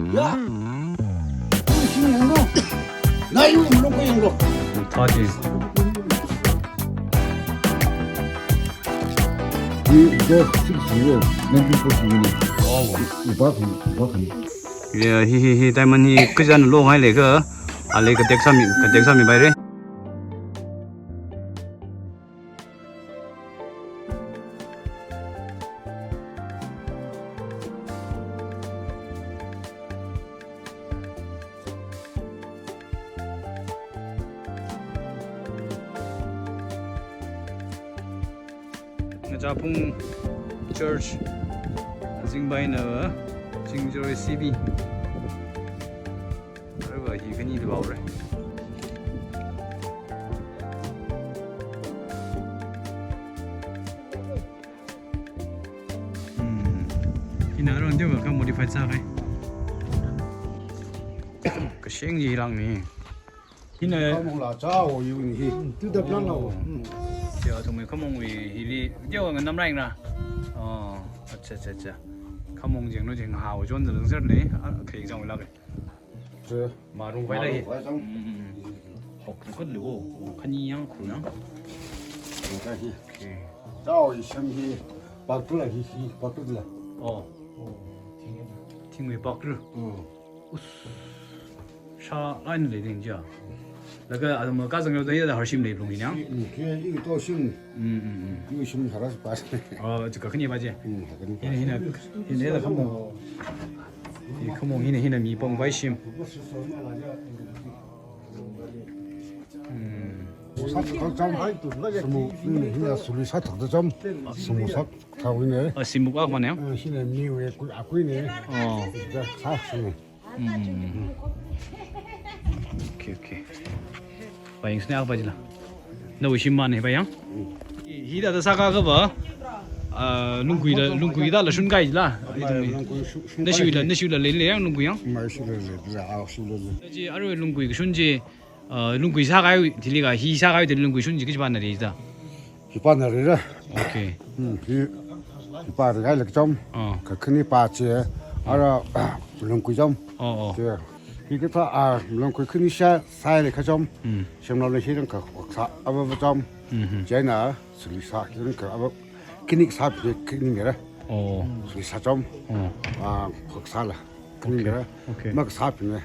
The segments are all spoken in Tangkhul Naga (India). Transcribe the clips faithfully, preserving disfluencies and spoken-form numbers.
Ya. Sing yanglo. Nayu yanglo, ko yanglo. Thirty. Hi, ito, six zero, nineteen forty. Oh. Ipa khan, ipa khan. Ya, hi, hi, hi, diamond hi kachān lo hai le ka. Ale ka tek sāmi, ka tek sāmi bai re. Ngachāphung Church, zingbai na Chingjore C B. Arui hi khani da baore. Hmm. Hina aruihon teokha modified sākahai. Kasheng ji langmi. Hina. Khamong la cha o yu ni hi. Tu da plan la o. Hmm. Ya, thumwui khamongwui hili. Teokha nganamra ingra. Oh, acha, acha, acha. Khamong jenglu jeng hao jon zalung ser le. Ah, khayang chang la ke. Che. Marung vai la hi. Marung vai chang. Hmm, hmm, hmm. Hok kut lu o. Khani yang khu yang. Hok ka hi. Okay. Cha o i sham hi. Paktu la hi hi. Paktu la. Oh. Thingwui paktu. Hmm. Us. Sha line le ding ja. Laga athum kazang yo da harshim le lung yang. Shi, mm, ke i to shim. Mm, mm, mm. I shim haras pas. Oh, chu ka khani ba je. Mm, ka khani ba. Hina, hina, hina da khamong. Hi khamong hina, hina mi pong bai shim. Mm. Sat kau cham. Sumu, mm, hina suli sat tak cham. Sumu sat kau ne. Ah, simuk ak ma ne? Ah, hina miwui kui akui ne. Oh. Da sa sini. Mm. Okay, okay. Bai yang sini apa je la? Nawui shim ma ne bai yang? Hi da da sāka ka ba? Ah, lungkui da, lungkui da la shun kai la. Lungkui shun, shun kai. Nashi la, nashi la le le yang lungkui yang? Ma shi le le, la, ah, shi le le. Ji arui lungkui shun ji, ah, lungkui sākai, thili ka hi sākai thili lungkui shun ji kachi pa na ri da. Hi pa na ri ra. Okay. Hmm, hi, hi pa ri kai lak cham. Ah. Ka khani pa che, ara, lungkui cham. Oh, oh. Che. Hi ka tha, ah, lungkui khani sha, sai le ka cham. Hmm. Sham lo le hi rang ka, ka sa, aba ba cham. Mhm. China, suli sa, hi rang ka, aba, khani sa, khani ngira. Oh. Suli sa cham. Oh. Ah, ka sa la. Khani ngira. Okay. Ma ka sa phi ne.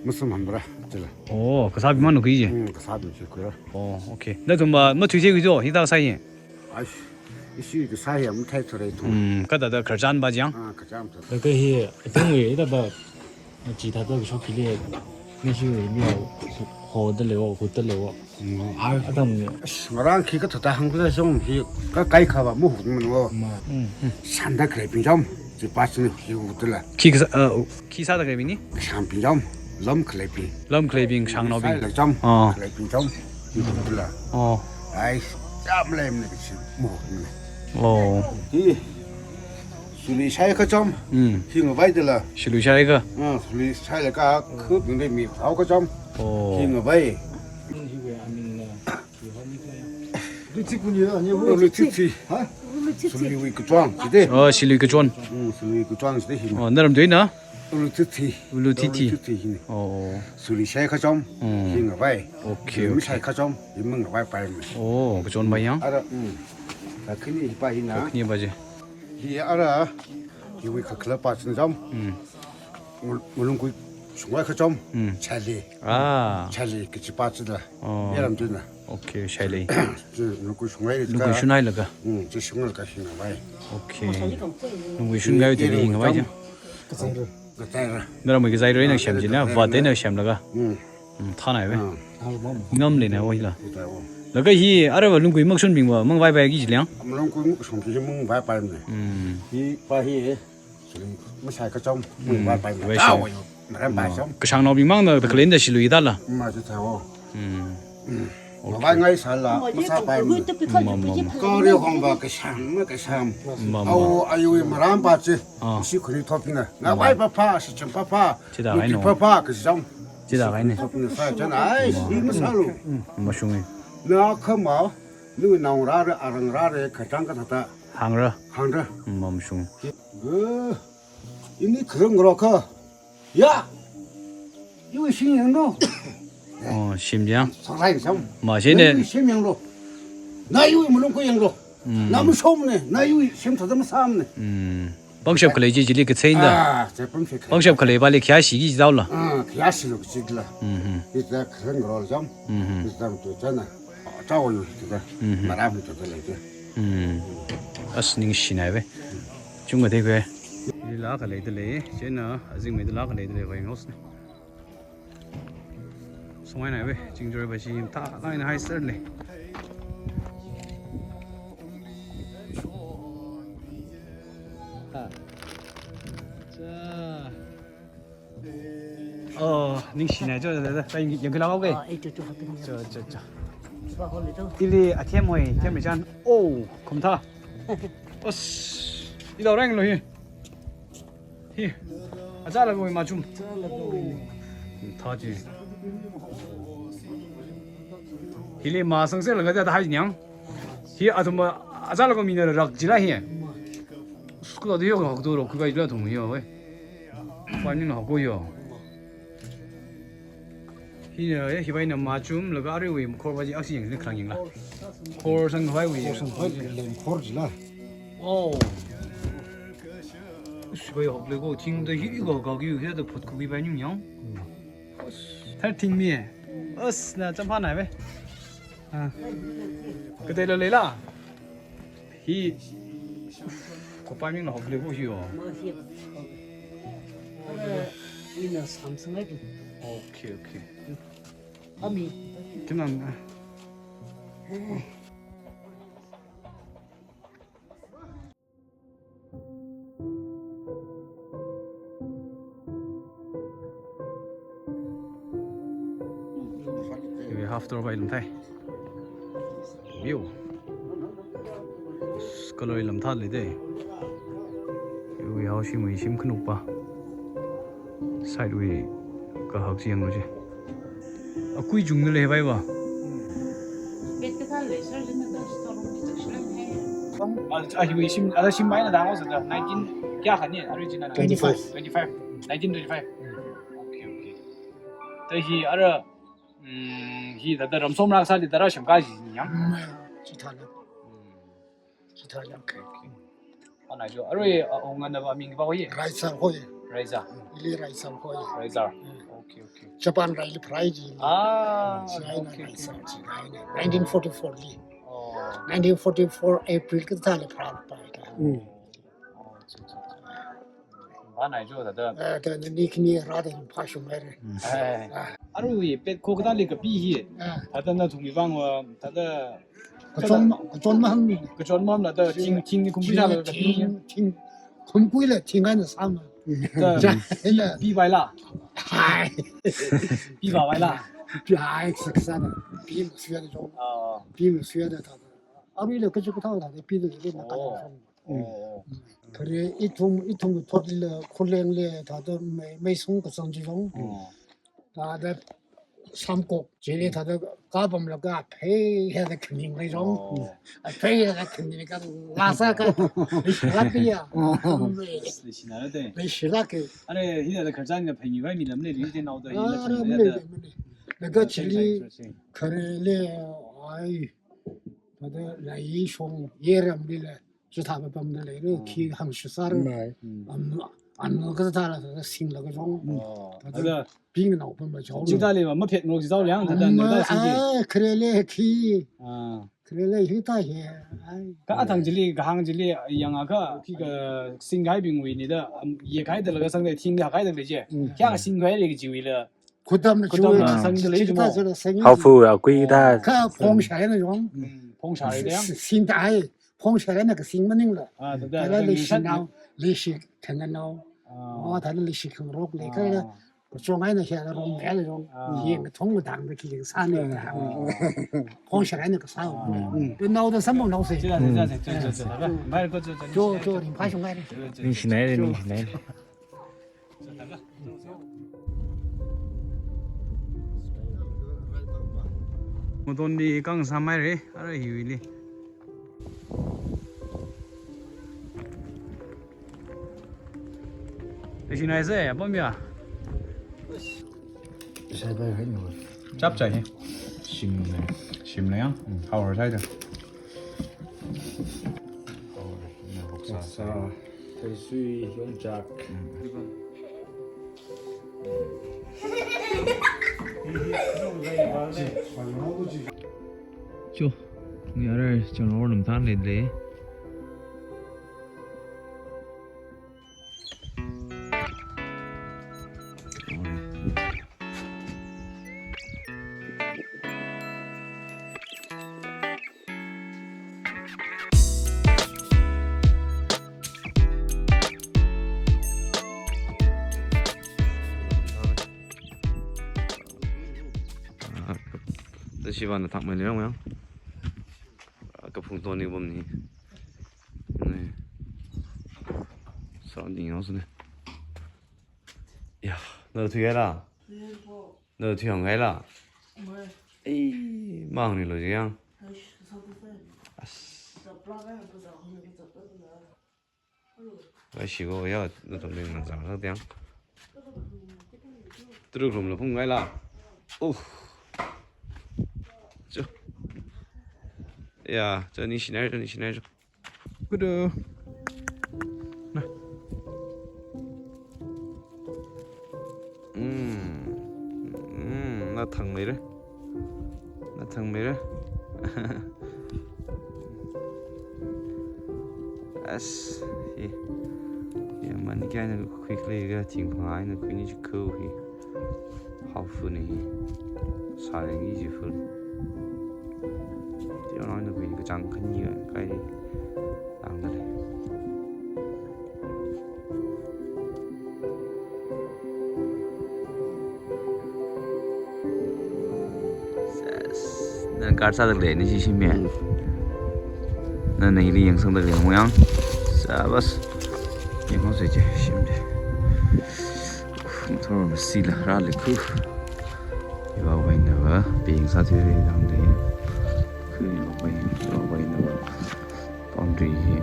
Masam hambra, chila. Oh, kasā bimang no kui je. Hmm, kasā bimang chi kui ra. Oh, okay. Na tum ba, ma tui je kui jo, hi ta sai ye. Ai, isi kasā ye, am thai thore tu. Hmm, ka da da kharchan ba jang. Ah, kharchan tu. Laga hi, itong we, ita ba, chi ta da shok kile, ni shi we, ni ho da le wo, hu da le wo. Hmm. Ai, adam ne. Ngarang khi ka thata hang ka song hi, ka kai kha ba, mu hu mun wo. Ma. Hmm, hmm. San da kre pin jam, chi pa sin hi hu da la. Khi ka, uh, Khi sāda khalei bing ni? Kashang ping cham, lam khalei ping. Lam khalei bing, kashang nao bing. Sai la cham, ah, khalei ping cham, hi kum tula. Oh. Ai, cham lem ne kachi mo ne. Oh. Hi, suli sai ka cham, hmm, hi ngavai tula. Suli sai ka? Ah, suli sai la ka, khup bing de mi thao ka cham. Oh. Hi ngavai. Ulu titi. Ha? Ulu titi. Suli wui kachon, chide. Oh, suli kachon. Mm, suli wui kachon, chide hin. Oh, naram dui na? Ulu titi. Ulu titi. Ulu titi hin. Oh, oh. Suli sai kachon, hmm, hin ngavai. Okay, suli, okay, sai kachon, hin ngavai pai me. Oh, kachon bai yang? Ara, mm. Ka khini pa hin na. Ka khini pa je. Hi ara, hi wui kakhala pa chin jam. Hmm. Ngul-, ngulungkui shungwai kachom, hmm, chali. Ah. Chali kachi pa chila. Oh. Yaram tuna. Okay, chali. Chi ngulungkui shungwai ka. Lungkui shunai laga. Hmm, chi shungwai ka shungwai. Okay. Lungkui shunai tili hi ngavai ja. Kachaira. Kachaira. Naram kachaira ina shem jina, kachaira. Vate na shem laga. Hmm. Hmm, thanai ve. Ah. Ngam le na oi la. Kachaira. Laga hi arava lungkui makshun bing va, mangvai vai ki jiliang. Lungkui makshun ki mangvai vai ne. Hmm. Hi pa hi. Suli masai kachom, hmm, mangvai vai. Vai chao. Chao, maram vai chom. Kashang nao bing mang na, ta kalen da suli da la. Ma chi chao. Hmm. Hmm. Okay. Mavai ngai sala, masā vai. Ma, ma, ma. Kare hong va kashang, ma kashang. Ma, ma. Au, ayu maram pa chi. Ah. Si khuni thop na. Ngavai pa pa, si cham pa pa. Chida ngai no. Pa pa, kashang. Chida ngai ne. Thop na sa chan ai, si masā lu. Mashung e. Na khama, nu naong rare, arang rare, kachang ka thata. Hangra. Hangra. Mamshung. Ga, ini kharang ro ka. Ya. Iwui shim yanglu. Oh, shim yang. Sārai shim. Mashine. Iwui shim yanglu. Na iwui malung ko yanglu. Mm. Na mashom ne, na iwui shim thāda masam ne. Mm. Pangshap khalei chi chili katseinda. Ah, chi pangshap khalei. Pangshap khalei pali khayāshiki jidaola. Ah, khayāshilu kajila. Mhm. Ita kharang rol jam. Mhm. Ita tu chana. Chao yu tu da. Mhm. Maram tu da lei da. Mm. As ningshinai ve. Chungkha theikhue. Lila khalei da lei. Chieina azingmeida la khalei da lei vai ngos ne. Sunghainai ve, Chingjoy bashi thālāk eina hai sir lei. Ha. Cha. Oh, ningshinai cho, da, da, da, yang, yangkhalak okay. Oh, eh, cho, cho, cho. Cho, cho, cho. Ba hole to. Ili athem hoi, athem chan. Oh, khumtha. Os. Ilo rang lo hi. Hi. Achālak wui machum. Achālak wui. Thā chi. Hili masang se laga da hai nyang. Hi athum achālak wui mina rak jila hi. School da yo hok do ro ku kai jila thum yo we. Finding hok yo. Hina, eh, hivaina machum, laga aruiwui khor va chi aksi yang ni khrang yangla. Khor sang vai wui. Khor sang vai lem khor jila. Oh. Sivai hok lei ko, thing da hi ko, ka ki hi da phut ku ki vai nyung yang. Thar thing mi. As na champha nai ve. Ah. Ka dei lo lei la. Hi. Ko pa ming na hok lei ko hi o. Ma hi. Ina Samsung ai. Okay, okay. Ami. Kinan. Iwui half tour vai lamthai. View. Kaloi lamthat lei de. Iwui hao shimwui shim khanukpa. Side wui kahak chi yanglu chi. Akui chungna lei vai va. Bed kathā lei, sir, jin na store room chi chak shilan hai. Ah, ah, hiwui shim, ah, shim mai na dang o sa da, nineteen kayākha ni, original? Twenty-five. Twenty-five. Nineteen twenty-five. Okay, okay. Da hi ara, mm, hi da, da ramsom rak sāli da ra shim ka ji nyam. Mm, chithāla. Mm. Chithāla. Okay, okay. Anai jo, arui, ah, ong ana ba ming ba hoi? Raizar hoi. Raizar. Mm, ili Raizar hoi. Raizar. Mm. Okay, okay. Japan raili phrai ji. Ah, China okay, Raizar okay. Ji, nineteen forty-four li. Oh. Nineteen forty-four April kathāli phrai pa ka. Mm. Oh, cha, cha, cha. Ba nai jo da da. Eh, da ni khini ra da phashung mai re. Eh. Ah. Arui pet ko kathāli kapi hi. Ah. Thāda nathumwui vang va, thāda kachon ma, kachon mahang ni. Kachon mahang la da, thing, thing ni khumkui sā la da. Thing, thing, khumkui la, thing kan sāma. Da, ja, pi, pi vai la. Hai. Pi vai vai la. Pi hai, saksa na. Pi masuya da jong. Ah. Pi masuya da thāda. Arui la kachu kathā thāda, pi da le na ka jong. Oh. Oh. Khare ithum, ithum thot la, khuleng la, thāda mei, meisung kasang chi jong. Oh. Thāda samkok, chili thāda kapam laga phei heda khaning lei jong. Oh. A phei heda khaning ka lasa ka. Lapi ya. Oh. Leishina de. Leishila ke. Are, hi da kharchan ka phei ni vai mi lam le, li de nao da, hi la. Ah, chang lam le le da. Laga chili khare le, ai. Thāda lai shong, ye ram li la. Chithā pamda lei, khi hang shisar. Mai. Mm. An, an kathā la, sing laga jong. Oh. Thāda, thāda ping nao pam ba jong. Chithā lei ba, maphet ngok chithā liang, thāda, mm, thāda sing ji. Ah, khare le khi. Ah. Khare le hithā he. Ai. Ka athang chili, kahāng chili, yangakha, khi kasingkahaibingwui ni da, am, yekhaida laga sangda, thingda hakaida lei je. Mm. Kya kasingkahai lei kajiwui la. Khutam na khutam chu, na sang de lei chithā mo. Chu la sang. Hao fu ra kui da. Ka phong shai na jong. Mm, phong shai de yang. Sing tai. Phong share na kasing maningla. Ah, thāda, thāda thāda leishi nao, leishi thang nao. Ah. Oh, thāda leishi khangarok lei ka la. Ah. Kachong ai na hia la rom ai la jong. Ah. Yeng thong ma dang ba khi yeng sā ni. Ah. Phong share na kasā. Ah. Mm. Tu nao da samphang nao se. Chila, chila, chila, chila, chila. Mai ko cho, cho. Cho, cho, ringphā shung ai. Ningshinai, ningshinai. Maton di kang samai re, ara hiwui li. Leishinai se, apam ya. Sai pai hai no. Chap chai hai. Shim ne. Shim ne yang. Mm. Hao hai da. Hao hai. Sa. Sa. Theisui, yongchak. Mm. Cho. Ngi ara chang or nam tan le le. Ah, da shi vana thak mai leong yang. Ah, kaphung toni bom ni. Ni. Surrounding house ni. Ya, na thuihaira? Na thuihang haira? Ei, mang ni lo jiyang. As. Vai shi go ya, na tom ding nang zang sak tiang. Turu rum lo phung ngai la. Uh. Chu. Ya, chu ni shinai, chu ni shinai chu. Kudu. Na. Mm. Mm, na thang mai re. Na thang mai re. As, hi. Ya, man kya na quickly ga ting phang ai na kuni ji ko hi. Hao fu ni hi. Sa ni ji fu. Ti na na kuni ka chang kan ni ga kai. Ang da le. Sas. Nana kar sāda lei ni shi shi me. Nana hili yangsangda lei mo yang. Sabas. Yanghaosei che, shim che. Motor masila rāli khu. Iva vaina va, ping sāthui rei dang de. Khu iva vai, iva vaina va. Boundary hi,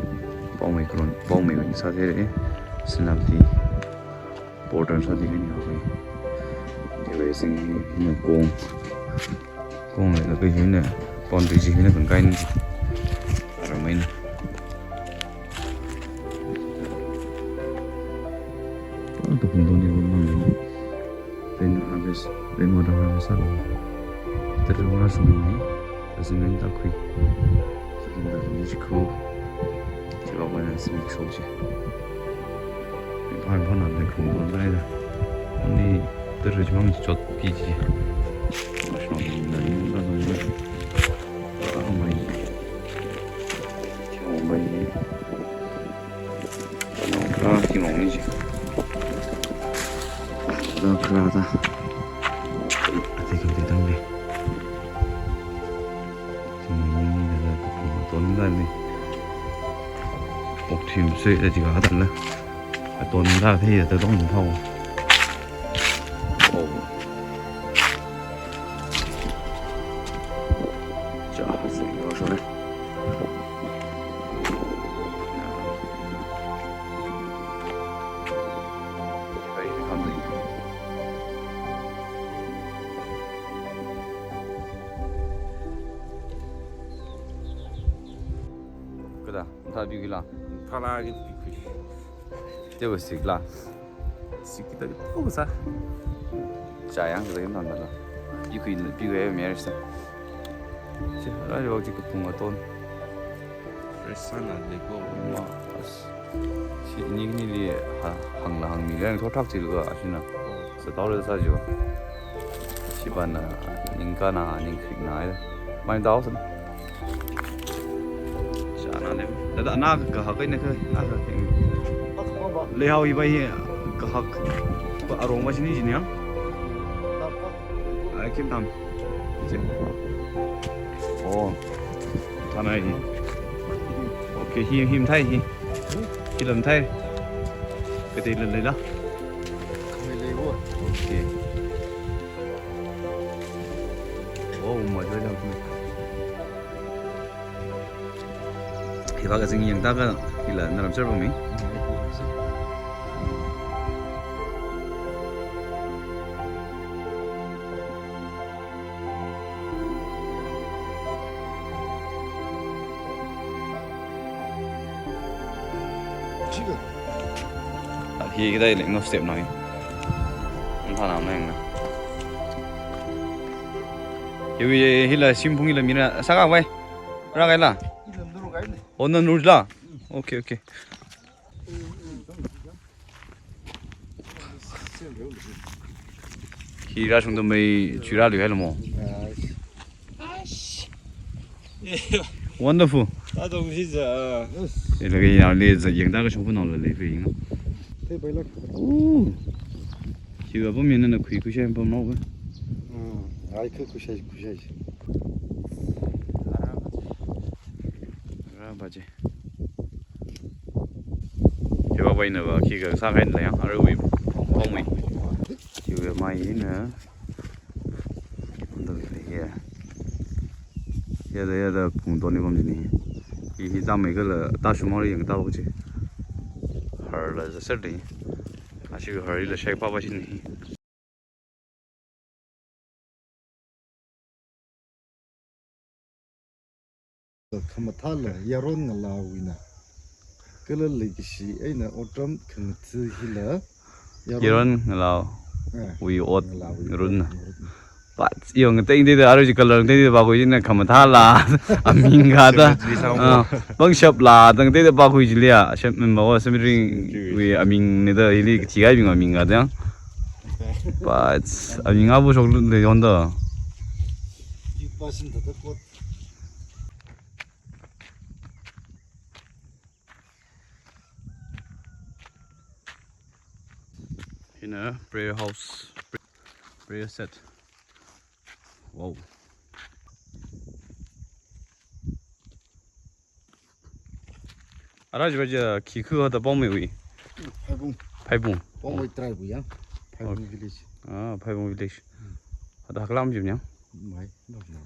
Paumei ground, Paumei wing sāthui rei. Senapati border sāthui rei ni va vai. Iva sing hi, hina kong. Kong leilaga hina, boundary chi hina kangkai ni. Aramai na. Ah, kaphung toni bom mang ni. Rain harvest, rainwater harvest sālo. Tara mara sum ni. Kasi main ta khui. Sākida ni chi khu. Chi ba ba na simi so chi. Phar phar na le khu ba dai da. Ni tara chi mang chi chot pi chi. Mas no ni na ni na na. Ah, mai. Chi mang mai. Kala, kala, kala ta. Ate kam te tang le. Kala, kala, kala, ton da le. Ok thim se da jiga da le. Ton da the da dong thao. Oh. Cha, se yo so le. Kada, tha bi kila. Tha la ki bi kila. Te ba sik la. Sik kita ki tu sa. Chayang kita ki nan la. Bi kui, bi kui marriage sa. Che, ra yo ki kaphung aton. Fresh sana le ko. Ma, as. Shi ni ni li ha, hang la hang mi ren ko thak chil ko asina. Sa tau le sa jo. Shi ban na, ning ka na, ning krik na ai. Mai tau san. Sa na le. Da da na ka ha kai na ka, na ka. Le hao i bai ka ha. Ba arong ba sini sini ya. Ai kim tam. Oh. Thanai hi. Okay, hi, hi mathei hi. Hi la mathei. Katei la leila. Katei lei wo. Okay. Oh, ma joi jang. Hi ba ka zing yang ta ka hi la naram ser ba mi. Hi kida ileng no step no hi. Ang thana meng na. Hiwi hila simphung hila mina saka vai. Rākaila. Ila nuru kaile. Oh, na nuru la. Okay, okay. Hi rāshungda mei chura liu hailo mo. Wonderful. Tadong hi za. Ila kayāng le za yangda kashungfa nao la lei fe ying. Te bai lak. Oh. Hiwa pam yangna khui khuishai pam nao ba. Hmm. Ai khui khuishai khuishai. Rā ba je. Hiwa bai na ba khi kasā kahaina yang arui pongwui. Hiwa mai na. Unda le ya. Yada yada pung toni pam ni. Hi hi tamei kala ta shumari yang ta bok je. Har la za ser de. Ashi har la shek pa ba shin ni. Khamathāla yaron ngalāwuina. Kala leikashi eina otram khangatha hila yaron ngalāwui ot ngarunna. But yong teng de arui color teng de ba ko ina khamathāla aming ga da. Pangshap la teng de ba ko jilia. Shap min ba wa semring wi aming ne da hili tigai bing aming ga da. But aming abu shok le yon da. Hina prayer house, prayer set. Wow. Ara jiba ja khi khu da pongmei wi. Phaibung. Phaibung. Pongwui tribe ya. Phaibung village. Ah, Phaibung village. Ada haklam jim ya. Mai, no, no.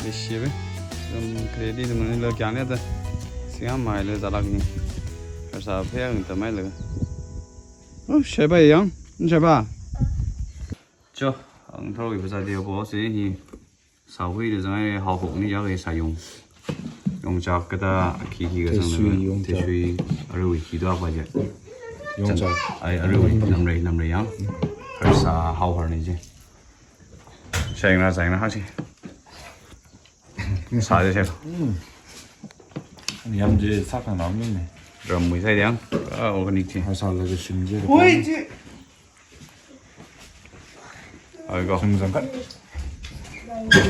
Leishibe. Ram kredi na mani lo kyang ne ta. Singa mai le zalak ni. Kasa phe ang ta mai le. Oh, sheba yang. Sheba. Cho, ang tharo ki pasa dia bo si hi. Sa hui de zang ai hao hok ni ya ke sa yong. Yong chak kata khi khi ka sang. Tesui, yong chak. Tesui, arui khi do apa je. Yong chak. Ai, arui, namrei, namrei yang. Har sa hao har ni je. Saing na, saing na, ha si. Sa je, sa. Yam je sa kang nam ni ne. Ram mui sa yang. Ah, organic je. Har sa la je sim je. Hui je. Ai ko. Sum zang kat.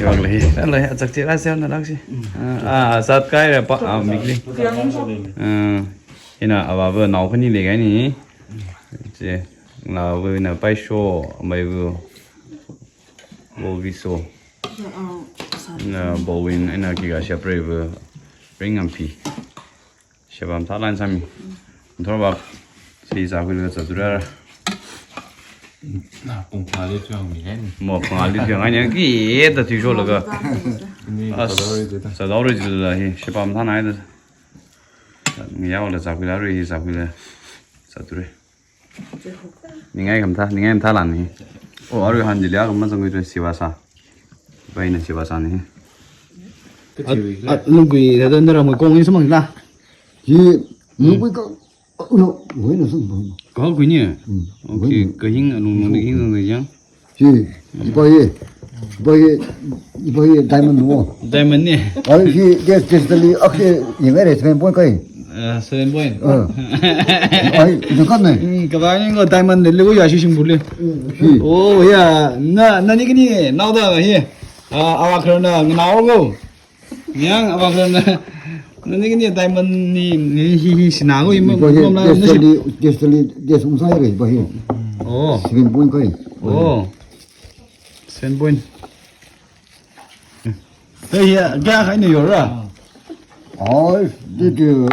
Yong le. Ai le, achak je ra sa na lak si. Ah, ah, sat kai ra pa, ah, mik le. Ah, ina ava ba nao khani le kai ni. Je, nao ba na pai sho, mai bu. Bo viso. Na bowin ina ki ga shapre bu ring am pi. Shapam thalan sami. Thor ba si sa hui le sa dura. Na pung pha le tuang mi hen. Mo pung ali tuang ai yang ki ta ti sho le ga. Ni as sa dau re ji la hi. Shapam thanai da. Ni yao le sa hui la re hi sa hui le. Sa dure. Ningai khamathā, ningai khamathā lan ni. Oh, arui han jilya kham mazang wi siwa sa. Bai na siwa sa ni. At, at lungkui da da nara mo kong ni samang la. Hi, lungkui ka, no, wei na sung bang. Ka kui ni. Hmm. Okay, ka hing lung lung ni hing lung yang. Hi, iba hi, iba hi, iba hi diamond wo. Diamond ni. Ai, hi, yes, yes, tali, okay, yang ada seven point kai. Eh, seven point. Eh. Ai, itu kan ni. Hmm, kaba ni ngo diamond le, le ya shi sing bule. Hi. Oh, ya, na, na ni kini, nao da hi. Ah, awa kro na, nao go. Yang, apa kena? Nanti kini diamond ni, ni hi hi sinago ima. Iba hi, belum lah, yes, nasib. Tali, yes, tali, yes, ungsai re, iba hi. Oh. Seven point kai. Oh. Seven point. Eh, ya, kya khai ni yora? Ai, dia dia.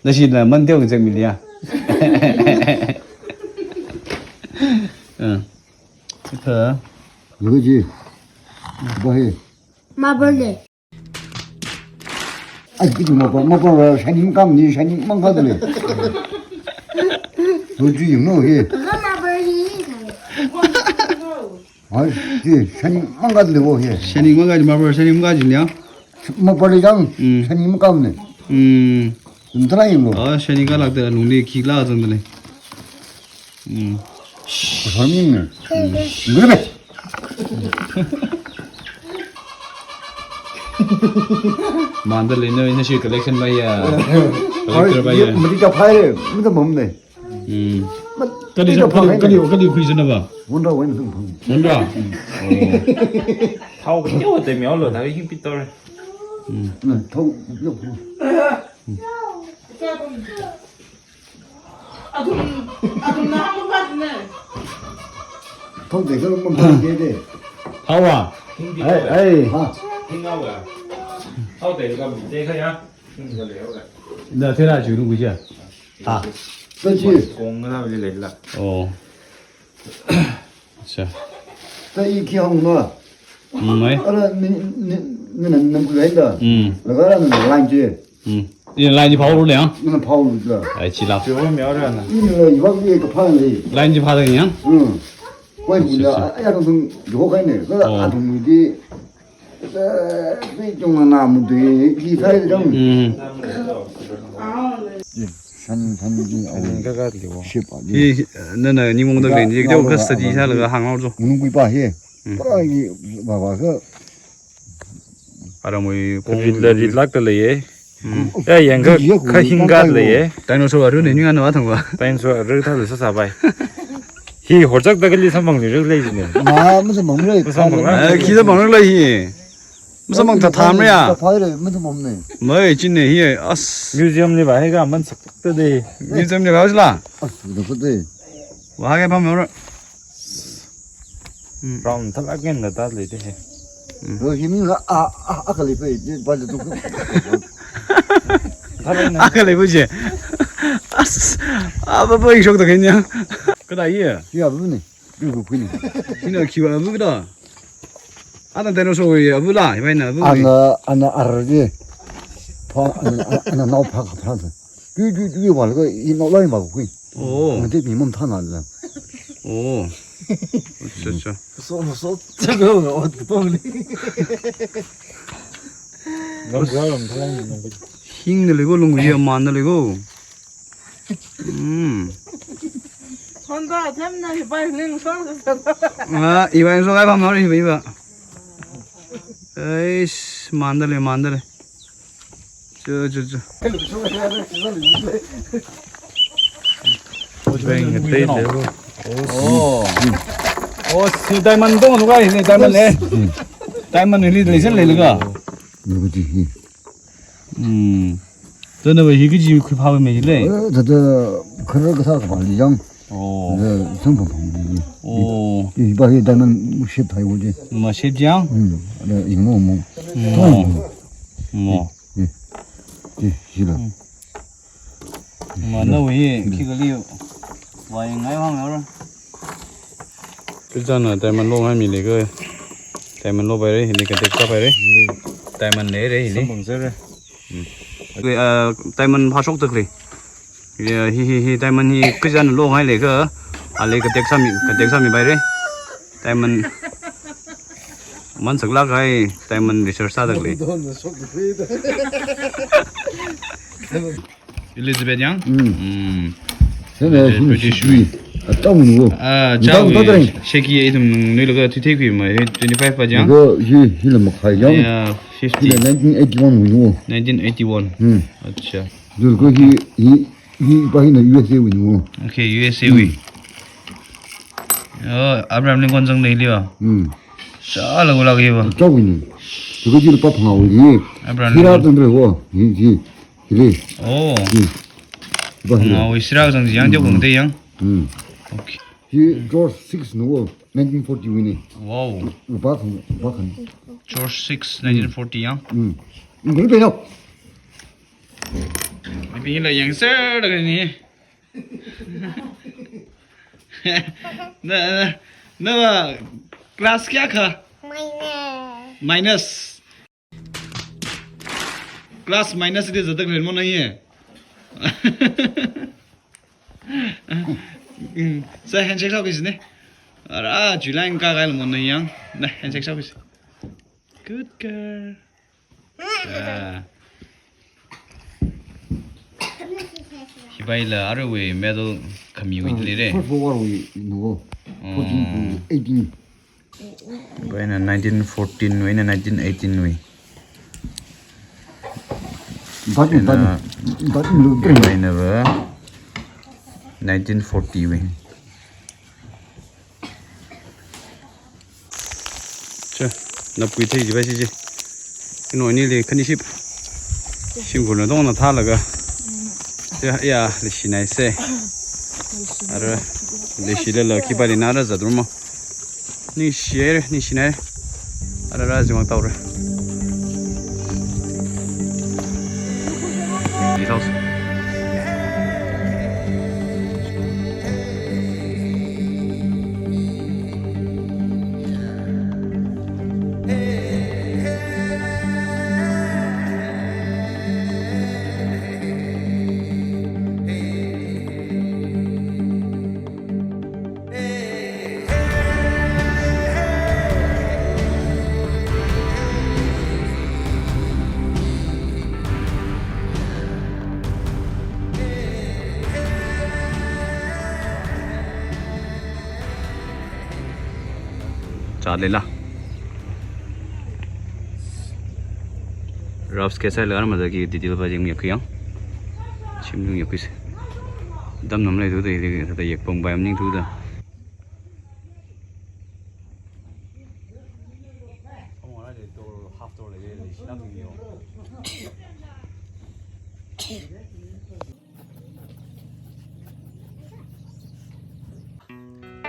Nasi na mantel ke jeng milia. Eh. Yuji. Bahi. Marble le. Ai, kiti marble, marble, shining kam ni, shining mangkadale. Yuji, you know, he. Kaka marble hi. Ai, ti, shining mangkadale wo he. Shining mangkadale, marble shining mangkadale ya. Marble jang, Mm. shining mangkam ne. Mm. Ntara ying lo. Ah, shining kalak te lungli khikla zangdale. Mm. Shining ne. Ngribe. Mandalay na, ina shi collection ba ya. Collector ba ya. Mati ka phai, mata mam ne. Mm. Kali sa, kali, kali, kali khui sana ba? Wonra wen sung phang. Wonra? Oh. Thao ka teo te miao lo, thao hing pitor. Mm. Na, thao, yo. Akum, akum na hamu ba ne. Thao de ka mo ba de de. Thao a? Ai, ai. Ha. Hing a wa. Thao de ka mo de ka ya. Hing ka le wa. Na te na ju lu ja. Ha. Taji. Kong na le le la. Oh. Acha. Ta i khi hong na. Mm, mai. Ara ni, ni, ni nan nam khui da. Mm. Laga ara nan line je. Mm. Ina line ji phao le ya. Nan phao le ja. Ai, chi la. Ji ho mi ara na. Ina la i wak ye ka pha le. Line ji pha da ya. Mm. Koi bu Acha, ya, acha. Ai, ara sung jo kai ne. Ka Oh. adung mi di. Eh, ni jong na mu de, ki sai jong. Mm. Shan, shan ji, Shan ka ka li wo. Ship a, Hi, nana ni mong da le, ni ka study sa la hang lo jo. Nung kui pa he. Mm. Para yi, ba, ba, ka. Ara mui kong Rit la, rit lak da le ye. Mm. Ya, yang ka, Rit ya, ka hing ka le ye. Dinosaur aru ne, ni ngan wa thang wa. Dinosaur aru tha le sa sa bai. Hi, horchak da ka li samphang li rik le ne. Ma, ma samphang le. Ma samphang la. Eh, khi samphang le hi. Masa mang tha tham ya. Phai re, masa mang ne. Mai chin ne hi as. Museum li ba hi ka man sak ta de. Museum li ba la. As, da ko de. Wa ke pam ro. Hmm. Brown thalak ngen da ta le de he. Hmm. Ro hi mi la a, a, a ka li pe, de ba le tu. Thalak ngen. A ka li pe je. As. A ba ba shok ta ken ya. Ka da ye. Ya bu ne. Yu gu pui ne. Hina kiwa bu da. Ana dinosaur ya bu la, ibai na bu. Ana, ana ar de. Pha, ana, ana, ana nao pha ka pha de. Ju, ju, ju wa le ko i nao lai ma kui. Oh. Ana de mi mom tha na la. Oh. Acha, acha. So, so, so, so, so, so, so, so, Hing na le ko, lung ya man na le ko. Hmm. Honda, them na, hi bai, ling, so, so, so. Ah, ibai so kai pam na ri, ibai, ibai. Eish, man da le, man da le. Cho, cho, cho. Bang, tei le. Oh. Oh, si diamond dong, dong, guys, ni diamond le. Diamond ni le, le, le, le, ga. Hmm. Tana wei hi kaji khuiphā mei le. Eh, tata khara kasā kapā li yang. Oh. Eh, samphang phang li. Oh. Hi ba hi diamond shape thai wo ji. Ma shape yang? Hmm. Ada ing mo mo. Mo. Mo. Eh. Eh, hi la. Hmm. Ma na wei hi khi kali. Wai ngai hang ra. Kachāna diamond lo ngai mi le ko. Diamond lo pai re, hili contact sā pai re. Diamond le re, hili. Samphang sā re. Hmm. Kwe, ah, diamond phāshok tak le. Ya, hi, hi, hi, diamond hi kachāna lo ngai le ko. Ali contact sāmi, contact sāmi pai re. Diamond. Man sak lak hai, diamond research sā tak le. Elizabeth yang? Hmm. Hmm. Sena British, British Wing. Atau ni wo. Ah, Ntang Chow Wing. Sheki ithum nui laga twenty-five pa yang. Laga hi, hi la makhai yang. Yeah, fifty. Hi la nineteen eighty-one wing wo. Nineteen eighty-one. Hmm. Acha. Dul ko hi, hi, hi pa hi na U S A wing wo. Okay, U S A wing. Hmm. Oh, Abraham Lincoln zang dei liwa. Hmm. Sā la gula ki wa. Chow wing. Dul ko hi la pa phang wing. Abraham Lincoln. Hi ra tang dre wo. Hi, hi. Hili. Oh. Hmm. Ba hili. Ngawui sirā zang yang, hmm, teo kong te yang. Hmm. Okay. Hi George six no, nineteen forty wing ni. Wow. Ba khan, ba khan. George six, nineteen forty yang. Hmm. Ngul pe no. Ipi la yang ser da ni. Na, na. Nava class kayākha? Minus. Minus. Class minus de zadak ren mo na ye. Mm, sa handshake sāki sine. Ara, July ngakakai lo mo na yang. Na handshake sāki si. Good girl. Ah. Hivaila aruiwui medal khamiwui lire. First World War wui no. Mm. Fourteen to eighteen. Hivaina nineteen fourteen wui, na nineteen eighteen wui. That, that, that, that, hivaina va nineteen forty wui. Cha, napui thei jiva si chi. Ino nili khaniship. Shimkhurna tongna thālaga. Ya, ya, leishinai se. Ara, leishilala khipāli nara zatrum mo. Ningshihaire, ningshinai. Ara, ara, zimang taure. Ni tau. Chālila. Rough sketch sālaga armada ki detail va yangmi kuyang. Shimlung yakui se. Dam nam leithuda, thāda yekpong bai amning thuda.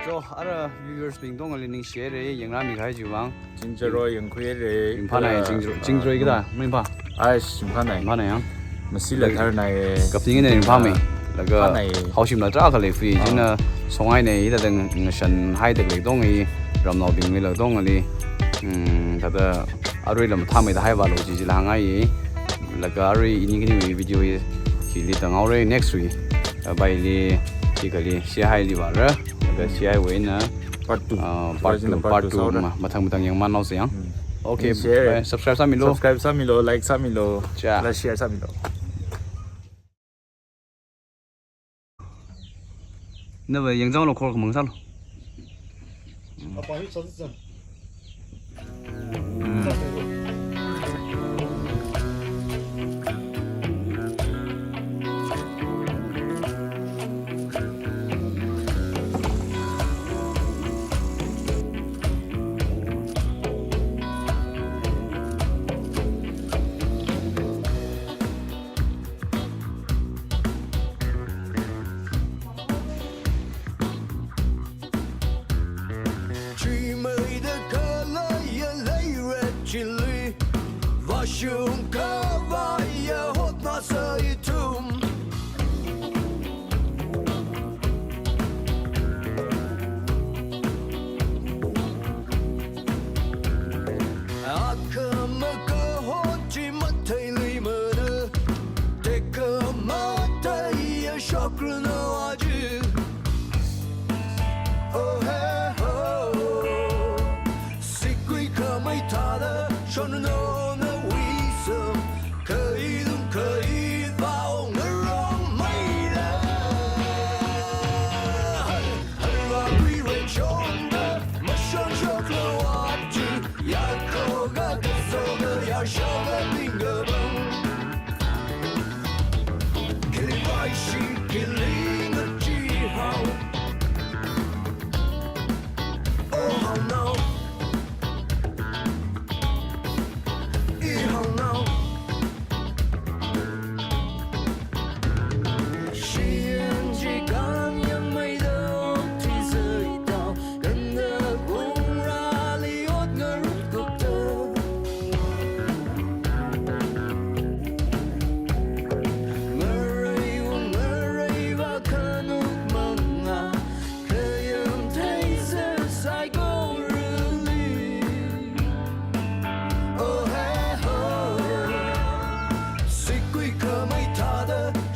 So, ara viewers bing tongali ningshihaire, yangrāmi kahai chiwui vang. Chingjaroi yangkhuihaire. Ringphānai, ara, chingjaroi, ah, chingjaroi kada, ringphā. Ai, ringphānai. Ringphānai yang. Masila tharnai. Kapting ne ringphāmei. Ah, laga phānai. Haoshimla tarākha lei free, ah, china songainei, hithāda ngashan haida lei tong i, ramnaobingwui la tongali. Hmm, thāda arui lam thāmeida haiva lo chi chila hāngngai. Laga arui ini khani video hi, hili tānghaore, next week. Ah, baili, hi kali, C I li vāra. Laga C I wuina, part two. Ah, part two, part two, part two sāora. Ma, mathang mathang yangman lo se yang. Hmm. Okay, share. Bye. Subscribe sāmilo. Subscribe sāmilo, like sāmilo. Cha. La share sāmilo. Nava yangzanglo, khor khamang sālo. Apa hi sāsi zan. Chimeida khalei ya leira chili, vāshung khavai ya hotnāsa ithum. Akhama kahot chi matheiluimana, tekhamatei ya shokra no aja. Oh, hey, ho. Sikui khamei thāda, shonno na wisam, kailung kaivao ngarongmeila. Harvāwui rengshonda, mashon shoklo aja, ya khoga kasoga, ya shoga bingabang. Khili vaishi, khili ngachee hao. Oh, how now?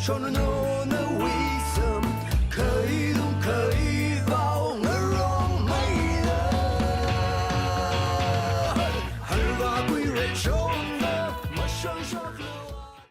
Chonranu